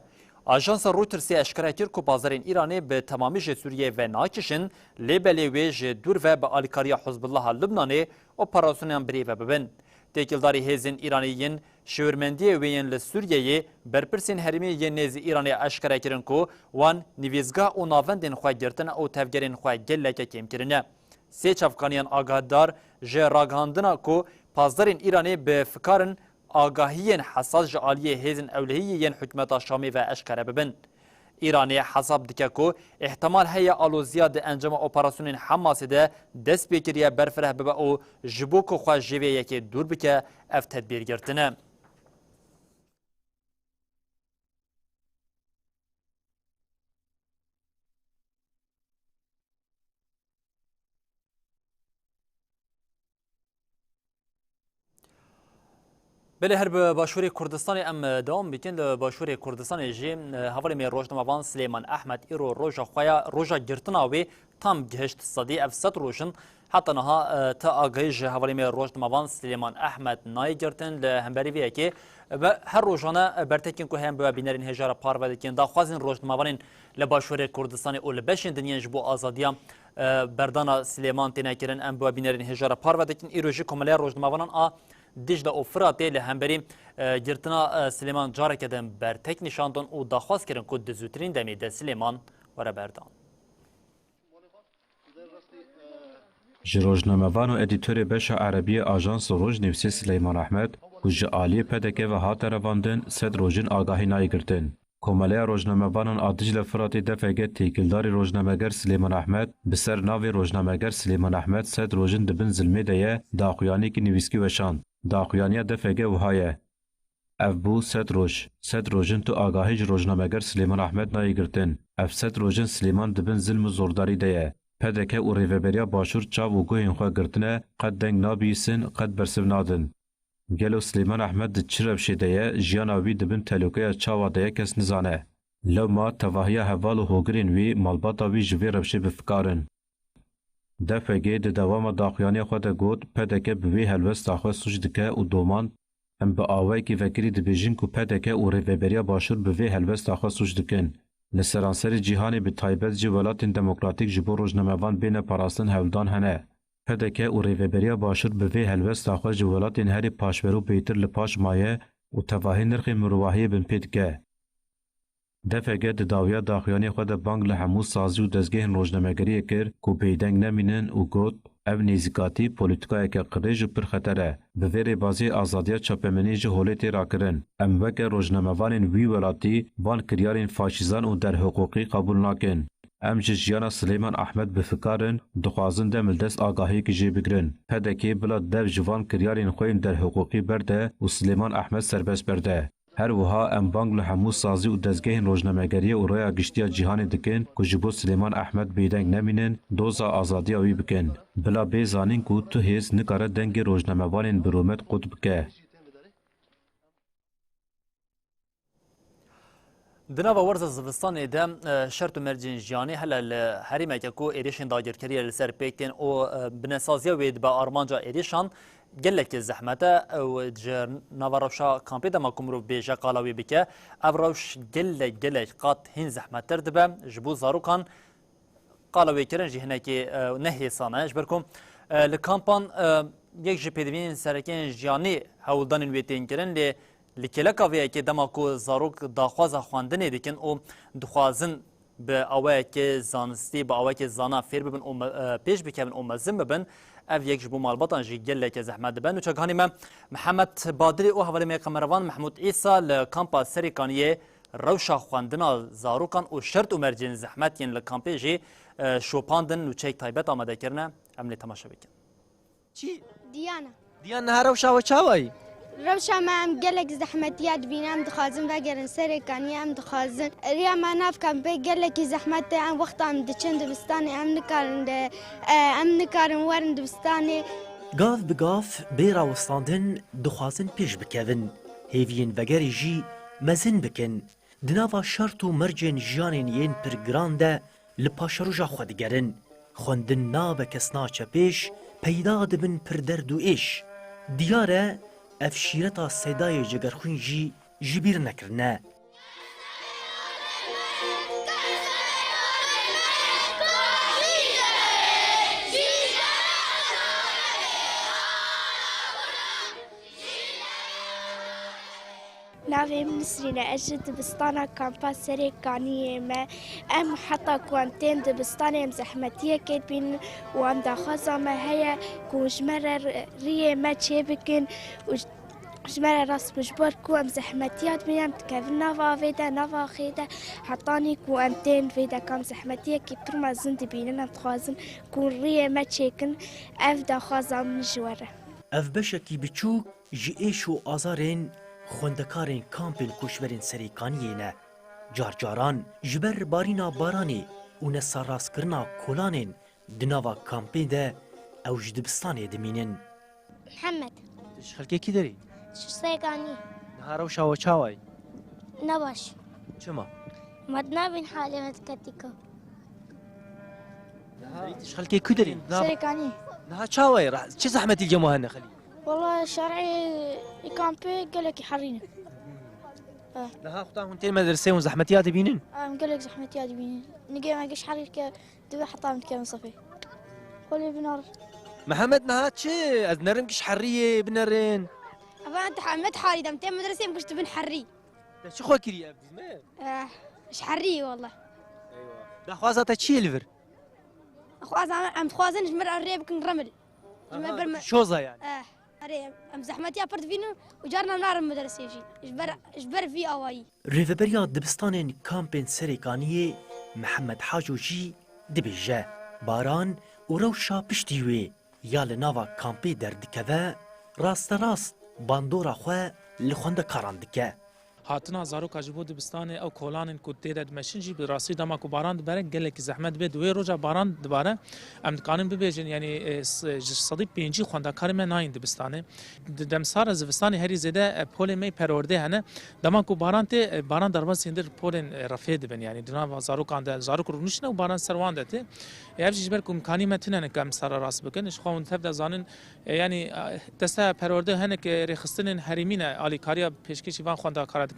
Ajansa Reutersê eşkere kir ku pazdehên Îranê bi temamî ji Sûriyeyê venakişin, lê belê wê ji dûr ve bi alîkariya Hizbullaha Lubnanê operasyonên birêve bibin. Têkildarî hêzên Îranê yên şêwirmendiyê wê yên li Sûriyeyê, berpirsên herêmê yên nêzî Îranê eşkere kirin ku wan nivîzgah û navendên xwe girtine û tevgerên xwe geleke kêm kirine. Sê çavkaniyan agahdar ji ragihandina ku pazdehên Îranê bi fikar in agahiyên hesas ji aliyê hêzên ewlehiyê yên hikûmeta Şamê ve eşkere bibin. Îranê hesab dike ku îhtimal heye aloziya di encama operasyonên Hamasê de dest pê kiriye berfireh bibe û ji bo ku xwe ji vê yekê dûr bike, ev tedbîr girtine. Belê, her bi Başûrê Kurdistanê em, e, dewam bikin. Li Başûrê Kurdistanê jî, e, hevalê me rojnamevan Silêman Ehmed îro roja xwe ya, roja girtina wê tam gihişt sedî. Ev sed roj in. Heta niha, e, ti agahî ji hevalê me rojnamevan Silêman Ehmed nayê girtin. Li hemberî vê yekê, e, be-, her rojane, e, bertekên ku heyên bi we bînerên hêja re parve dikin. Daxwazên rojnamevanên li Başûrê Kurdistanê û li beşên din yên ji bo azadiya, e, berdana Silêman têne kirin, em bi we bînerên hêja re parve dikin. Îro jî Komeleya Rojnamevanan a Dîcle û Firatê li hemberî, e, girtina, e, Silêman careke din bertek nîşandin û daxwaz kirin ku di zûtirîn demê de Silêman were berdan. Ji rojnamevan û edîtorê beşa erebî yê Ajansa Rojnivîsê Sileyman Ehmed, ku ji aliyê P D K ve hate revandin, sed rojin agahî nayê girtin. Komeleya Rojnamevanan a Dicle Firatê D F G têkildarî rojnameger Silêman Ehmed bi ser navê Rojnameger Silêman Ehmed sed rojin di bin zilmê de ye, daxuyaniyekî nivîskî weşand. Daxuyaniya D F G wiha ye: Ev bû sed roj. Sed rojin tu agahî ji rojnameger Silêman Ehmed nayê girtin. Ev sed rojin Silêman di bin zilm û zordarî de ye. P D K û Rêveberiya Başûr çav û guhên xwe girtine, qet deng nabihîsin, qet bersiv nadin. Gelo Silêman Ehmed di çi rewşê de ye, jiyana wî di bin tehlûkeya çawa de ye, kes nizane. Lewma tevahiya heval û hogirên wî, malbata wî ji vê rewşê bi fikar in. D F G di dewama daxuyaniya xwe de got, P D K bi vê helwesta xwe sûc dike û domand, Em bi awayekî vekirî dibêjin ku P D K û Rêveberiya Başûr bi vê helwesta xwe sûc dikin. Li seranserê cîhanê, bi taybet jî welatên demokratîk, ji bo rojnamevan bêne parastin hewldan hene. P D K û Rêveberiya Başûr bi vê helwesta xwe ji welatên herî paşverû bêtir li paş maye û tevahî nirxên mirovahiyê binpê dike. D F G di dawiya daxuyaniyê xwe de bang li hemû sazî û dezgehên rojnamegeriyê kir ku bêdeng nemînin û got, Ev nêzîkatî polîtîkayeke qirêj û pir xeter e. Bi vê rêbaziyê azadiya çapemeniyê ji holê tê rakirin. Em weke rojnamevanên wî welatî van kiryarên faşîzan û derhiqûqî qebûl nakin. Em ji jiyana Silêman Ehmed bi fikar in, dixwazin dem li dest agahiyekî jê bigirin. P D K bila dev ji van kiryarên xwe yên derhiqûqî berde û Silêman Ehmed serbest berde. Her wiha em bang li hemû sazî û dezgehên rojnamegeriyê û raya giştî ya cîhanê dikin ku ji bo Silêman Ehmed bêdeng nemînin, doza azadiya wî bikin. Bila bê zanîn ku tu hêz nikare dengê rojnamevanên bi rûmet qut bike. Di nava werza zivistanê de, e, şert û mercên jiyanê hele li herêmeke ku êrişên dagirkeriyê li ser pêk tên û, e, binesaziya wê dibe armanca êrişan, gelekî zehmet e û ji nava rewşa kampê dema ku mirov bêje qala wê bike, ev rewş gelek, gelek qat hîn zehmettir dibe. Ji bo zarokan qala wê kirin jî hinekî, e, ne hêsan e. Ji ber ku, e, li kampan, e, yek ji pêdiviyên sereke yên jiyanê hewldanên wê tên kirin, lê li kêleka vê yekê dema ku zarok daxwaza xwendinê dikin û dixwazin bi awayekê zanistî, bi awayekê zana fêr bibin û me-, e, pêş bikevin û mezin bibin, ev yek ji bo malbatan jî geleke zehmet dibe. Nûçe gihanî me Mihemed Badirê û hevalê me qemerevan Mehmûd Îsa li kampa Serêkaniyê rewşa xwendina zarokan û şert û mercên zehmet yên li kampê jî, e, şopandin, nûçeyek taybet amade kirine. Em lê temaşe bikin. Çi? Diyana. Diyan, niha rewşa we çawa ye? Rewşa me, em gelek zehmetiya dibînin, em dixwazin vegerin Serêkaniyê, em dixwazin. Riya me nav kampê gelekî zehmet e, em wexta em diçin dibistanê, em nikarin de, e, em nikarin werin dibistanê. Gav bi gav bê rawestandin dixwazin pêş bikevin, hêviyên vegerê jî mezin bikin. Di nava şert û mercên jiyanên yên pir giran de li paşeroja xwe digerin. Xwendin nabe kes naçe pêş, peyda dibin pir derd û êş. Diyar e, ev şîreta Seydayê Cegerxwîn jî ji bîr nekirine. Navê min Nisrîn e, ez ji dibistana kampa Serêkaniyê me. Em heta ku em tên dibistanê em zehmetiyekê dibînin û em daxwaza me heye ku ji me re riyê me çêbikin û ji, ji me re rast bin. Ji ber ku em zehmetiya dibînin, em dikevin nava avê de, nava axê de, hetanî ku em tên vê de kam zehmetiyekî pir mezin dibînin, em dixwazin ku riyê me çêkin, ev daxwaza min ji we re. Ev beşekî biçûk ji êş û azarên xwendekarên kampên koçberên Serêkaniyê ne. Carcaran ji ber barîna baranê û nesarastkirina kolanên di nava kampê de ew ji dibistanê dimînin. Mihemed. Tu ji xelkê kî derî? Serêkaniyê. Niha rewşa we çawa ye? Ne baş. Çima? Me dinabîn halê me diketî ku. Niha ji xelkê ku derê? Niha Serêkaniyê. Niha çawa ye? Ra-, çi zehmetî li cem we hene xelî? Wala şerê î kampê gelekî herî ne. Niha xutan hûn tên medresê hûn zehmetiya dibînin? Em gelek zehmetiya dibînin. Nigê me giş herî ke Divê heta min dike min sefê. Xwelê binar. Mihemed niha çi? Ez nerim giş heriyê binerin. Eva ente Hemed harî dem tê medresê em giş dibin herî. Te çi xwe kiriye ev dizme? Eh, ji herî wala. Eywa. Daxwaza te çi ye li vir? Xwaza em dixwazin ji mir rê bikin remil. Ji me Aha, ber me- şoza yani. Eh, erê, em zehmetiya pir dibînin û carna narin medresê jî. Ji ber, ji ber vî awayî. Rêveberiya dibistanên kampên Serêkaniyê Mihemed Haco jî dibêje, baran û rewşa piştî wê ya li nava kampê derdikeve, rasterast bandora xwe li xwendekaran dike. Hatina zaroka ji bo dibistanê, ew kolanên ku tê de dimeşin jî bi rastî dema ku baran dibere gelekî zehmet dibe. Di wê roja baran dibare, em dikarin bibêjin, yanî, e, s-, ji sedî pêncî xwendekarê me nayên dibistanê. Di demsara zivistanê herî zêde, e, polên me yê perwerdê hene. Dema ku baran tê, e, baran derbas hêndir polên, e, refê dibin. Yanî di nava zarokan de, zarok rûniştine û baran ser wan de tê. E, ev jî ji ber ku imkanî me tune ne ku em sara rast bikin. Ji xwe hûn tev de zanin, e, yanî, e, desteya perwerde hinek, e, rêxistinên herêmî ne alîkariya pêşkêşî van xwendekara dikin.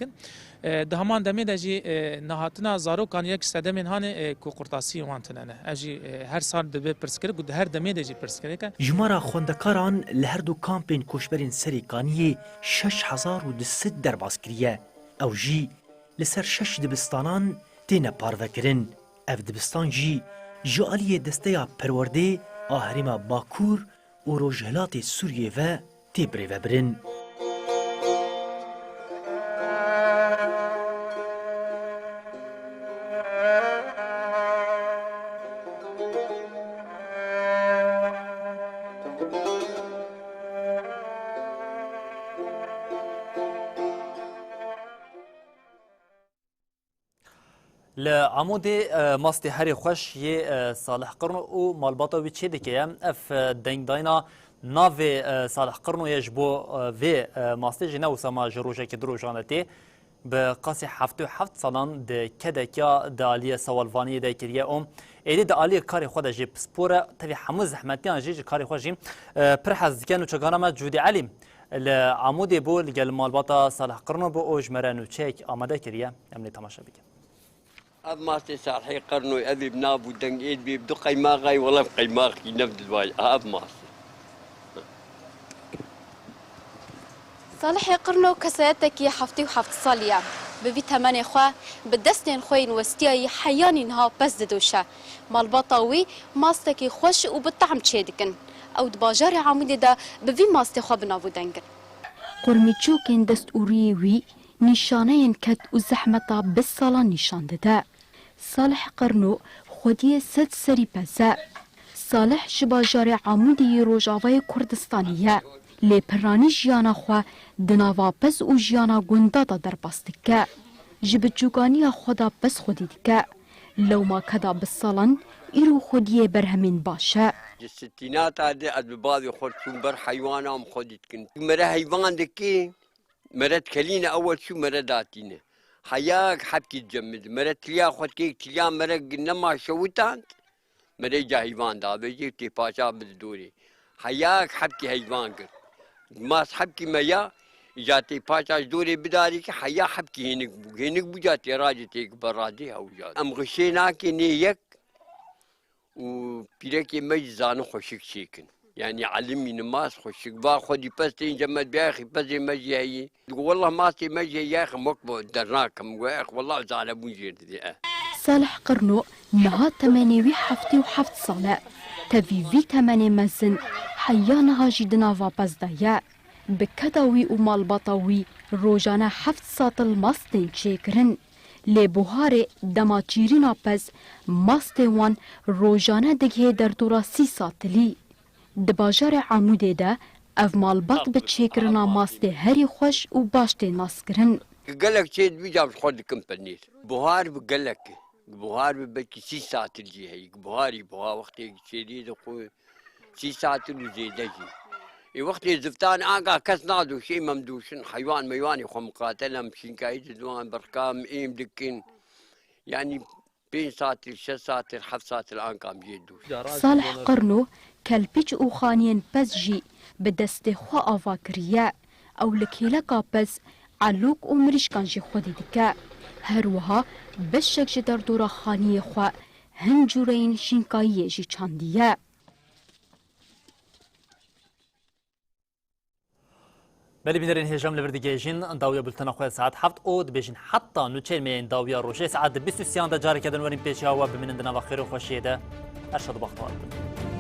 E, di heman demê de jî, e, nehatina zarokan yek ji sedemên hanê, e, ku qurtasiyên wan tune ne. Ev jî, e, her sal dibe pirsgirêk û di her demê de jî pirsgirêk e. Jimara xwendekaran li her du kampên koçberên Serêkaniyê şeş hezar û du sed derbas kiriye. Ew jî li ser şeş dibistanan têne parvekirin. Ev dibistan jî ji aliyê Desteya Perwerdê a Herêma Bakur û Rojhilatê Sûriyê ve tê birêvebirin. Li Amûdê, e, mastê herî xweş yê, e, Salih Qirno û malbata wî çêdike ye. Ev, e, dengdayîna navê, e, Salih Qirno ye ji bo, e, vê, e, mastê jî ne wisa ma ji rojekî du rojan de tê. Bi qasî heftê û heft salan di kedekiya di aliyê sewalvaniyê de kiriye û êdî di aliyê karê xwe de jî pispor e. Tevî hemû zehmetiyan jî ji karê xwe jî, e, pir hez dike. Nûçegana me Cûdî Elî li Amûdê bû, li gel malbata Salih Qirno bû û ji me re nûçeyek amade kiriye. Em lê temaşe bikin. Ev mastê Salihê Qirno, ev ê bi nav û deng êd bê, bi du qeymaxay, wela qeymaxî ne bi dilvay. Ev mastê. Salihê Qirno kesayetekî heftê û heft salî ye. Bi vî temenê xwe, bi destên xwe yên westiyayî heyanî niha pez didoşe. Malbata wî mastekî xweş û bi tehm çêdikin. Ew di bajarê Amûdê de bi vî mastê xwe bi nav û deng in. Qurmîçokên dest û rûyê wî nîşaneyên ked û zehmeta bi salan nîşan dide. Salih Qirno xwediyê sed serî pez e. Salih ji bajarê Amûdê yê Rojavayê Kurdistanê ye. Lê piranî jiyana xwe di nava pez û jiyana gunda de derbas dike. Ji biçûkaniya xwe de pez xwedî dike. Lewma keda bi salan îro xwediyê berhemên baş e. Di sitînata de ez bi bavê xwe çûm ber heywana em xwedî dikin. Mere heyvan dikî, mere dikelîne ewel çû mere datîne. Heya hebkî dicemid. Mere tiliya xwe dikê, tiliya mere nema şewitand. Mere ca heyvan davêjê tê paşa bid dorê. Heya hebkî heyvan girt. Mas hebkî me ya, îca tê paşa ji dorê bidarî ki heya hebkî hênik bû. Hênik bû ca tê racê tê ki beradê hewca. Em xişê nakê nê yek û pîrekê me jî zanin xweşik çêkin. Yanî elimî nimas xweşik. Va xwedî pez tên cemed biyayxî pezê me jî heyî. Digo, "Wellah mastê me jî heyî, yaxim wek bo dernakim." Go, "Ex, wellah zalebûn jêr didê, eh." Salih Qirno niha temenê wî heftê û heft sal e. Tevî vî temenê mezin heya niha jî di nava pez de ye. Bi keda wî û malbata wî rojane heft satil mast tên çêkirin. Lê buharê dema çîrîna pez, mastê wan rojane digihê derdora sî satilî. Di bajarê Amûdê de ev malbat bi çêkirina mastê herî xweş û baş tê naskirin. Gelek çê dibî cam ji xwe dikim penîr. Buhar bi gelek e. Buhar bi belkî sî satil jî heyî. Buharî buha wextê çêrî dixwe sî satil û zêde jî. Ê wextê ziftan anka kes nadoşê, mem doşin heywan meywanê xwe miqate, lem şînkayî didowan, birka em êm dikin. Yanî pênc saetir, şeş saetir, heft saetir anka em jê doşin. Salih Qirno, kelpîç û xaniyên pez jî bi destê xwe ava kiriye. Ew li kêleka pez, elok û mirîşkan jî xwedî dike. Her wiha beşek ji derdora xaniyê xwe hin cûreyên şînkayiyê jî çandiye. Belê bînerên hêja, em li vir digihêjin dawiya bultena xwe ya saet heft û dibêjin heta nûçeyên me yên dawiya rojê saet bîst û sêyan de careke din werin pêşiya we, bimînin di nava xêr û xweşiyê de. Her şad û bextewar bin.